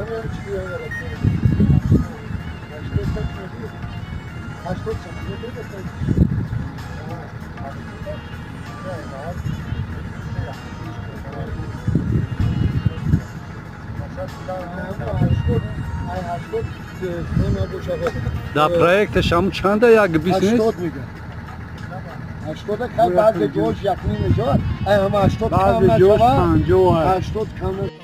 Ҳамин чи 80 сомон. Дар проекташ ҳам чанда, як бист нест? 80 мега. 80 кай, баъзе ҷош якним мешавад. Ай ҳама 80 кам Баъзе ҷош нашавад. 50. 80 кам.